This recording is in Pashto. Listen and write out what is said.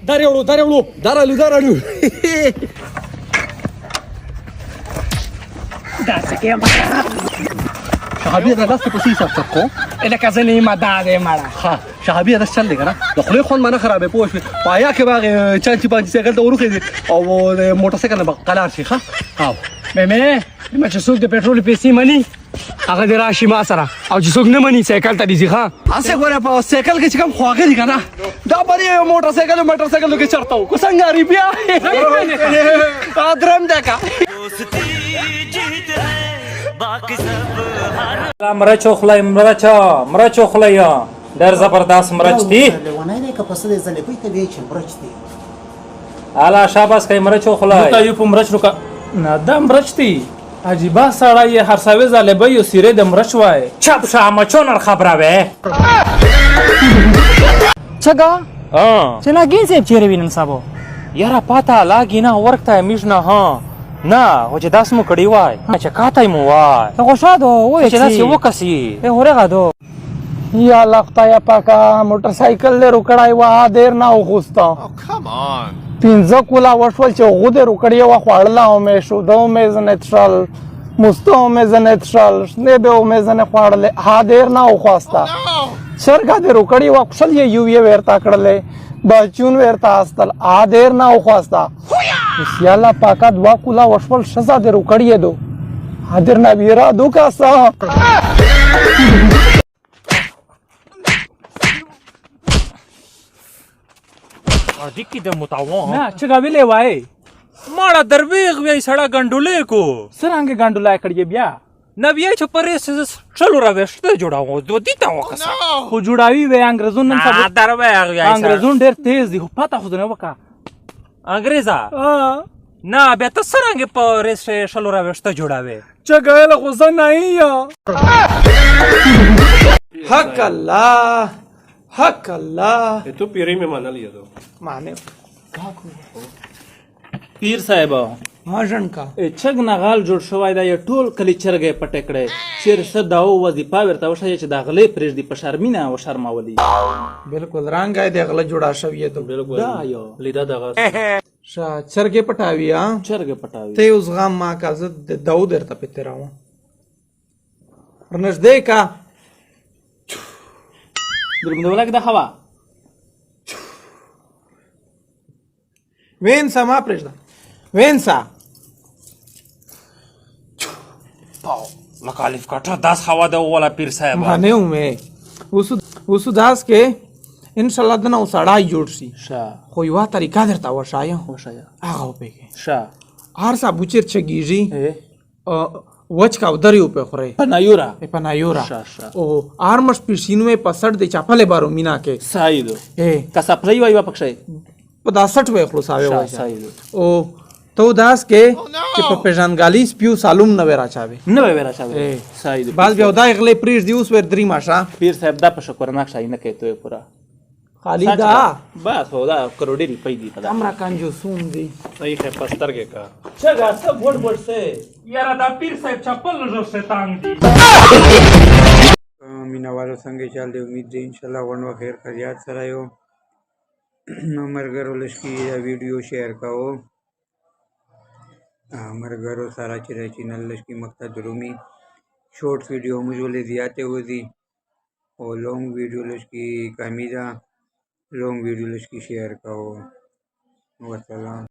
درېوړو درېوړو درالو درالو. دا څه کې شهابي، دا لاس ته پسې حساب څه کو؟ لکه زه نه یم، دا دی مړه. ها شهابي، دا چل دی کنه، د خولې خوند منه خرابې پوه شوې. پایا کې باغ چانچي پانچي سایکل ته ورخې او موټر سایکل نه قلار شي. ښه ها. مې مې چې څوک د پټرول پیسې مني هغه دې راشي ما سره، او چې څوک نه مني سایکل ته دې ځي. ښه. هسې ګوره، په سایکل کې چې کوم خواږه دي که نه، دا پرې یو موټر سایکل موټر سایکل کې چرته و کو څنګه بیا درم ده کا. مرچ وخلی، مرچ مرچ وخلی، ډېر زبردست مرچ دی. لیونی دی که پسه دی؟ زلیبۍ ته ویې چې مرچ دی. الا شاباس کوي، مرچ وخلی. ته یو په مرچ روکا نه، دا مرچ دی. عجیبه سړی یې، هر ساوي زلیبۍ یو سیرې د مرچ وای. چپ شه، مچونر خبره وې. څنګه چې ناګین صاحب چیرې وي نن سبا؟ یاره پاته لاګي نه ورکته میږ نه. ها نه، خو چې داس مو کړی وای چې کاته مو وای. ته خوشا دو وای چې داسې وکسي. ای هورغه دو. یا الله خدای پاکه، موټر سایکل دې روکړی وه دیر نه وخوسته. 5 کولا وشول چې هغو دې روکړی وه، خوړله او مې شوده مې ځنې څښل، مستو مې ځنې څښل، شنې به مې ځنې خوړلې، ها دیر نه وخواسته. چرګه دې روکړی وه، کښل یې یو یې ورته کړلې، بچون ورته استل، ها دیر نه وخواسته. اوس یا الله پاکه، 2 کولا وشول، ښځه دې روکړی دو، ها دیر نه ویرا دو کاسه. دې کې د متاوان نه چې غویلې وای. ماړه درویغ وی سړه ګنډولې کو. څرنګه ګنډولای کړی بیا؟ نه بیا چې پرې شلو راوېشته جوړاو دو دي ته وکسه. خو جوړاوي وی انګرزون نن سبا. درویغ وی. انګرزون ډېر تیز دي، خو پته خو نه وکا. انګریزا نه بیا ته څرنګه په ریس شلو راوېشته جوړاوي؟ چې ګایله خو زه نه یم. حق الله، حق الله. ته پیری مې منل یې دو. معنی پیر صاحب. ها ژن کا. چګ نغال جوړ شوی دی، ټول کلی چرګې پټې کړې. چیرې څه داو وظیفه ورته وښیه چې دا غلې پرېږدي، په شرمینه وشرمولي. بالکل رنګ دی غله جوړا شوی دی. بالکل. دا یو لیدا دغه. شه چرګې پټاوي. ها چرګې پټاوي. ته اوس غم ما کا، زه د داو درته په تیراوم ورنږدې کا. درمنده ولګ د هوا. وینسا، ما پرېږده، وینسا. لکه الف کټه داس هوا ده ولا پیر صاحب. معنی مې اوس اوس داس کې ان شاء الله دنه سړای جوړ شي. شه. خو یوه طریقه درته وښایم. وښایه. هغه وپېږي. شه. هر سا بوچیر چګیږي وچ کا درې په خوري. پنایورا. په نایورا. شه شه. او آرمش پیشین وې پسړ د چاپلې بارو مینا کې. صحیح دو. که سپلای وای پکښې. په دا سټ وې خلاصاوي وای. صحیح دو. او تو داس کې چې په پیژنګالی سپیو سالوم نه ورا چاوي. نه وای راچاوي، صحیح دو. باز بیا دای غلې پریش دی اوس ور درې ماشه. پیر صاحب دا په شکرناک شای نه کوي ته پورا. خالی دا. بس هو دا کروڑې روپۍ دي په دا. کمرا کنجوسون دی. صحیح ہے پسترګې کا. چګه څه بوډ بوډ سه. یاره دا پیر صاحب چپل لږ شیطان دی. مینوالو څنګه چل دی؟ امید دی انشاءالله غونډه خیر خیریات سره یو. نو ملګرو لږ دا ویډیو شیر کوو ملګرو سره چې د چینل لږ مخته درومي. شارټ ویډیو موږ ولې زیاتې وځي او لونګ ویډیو لږ کمی ده. لونګ ویډیو لږ شیر کوو. والسلام.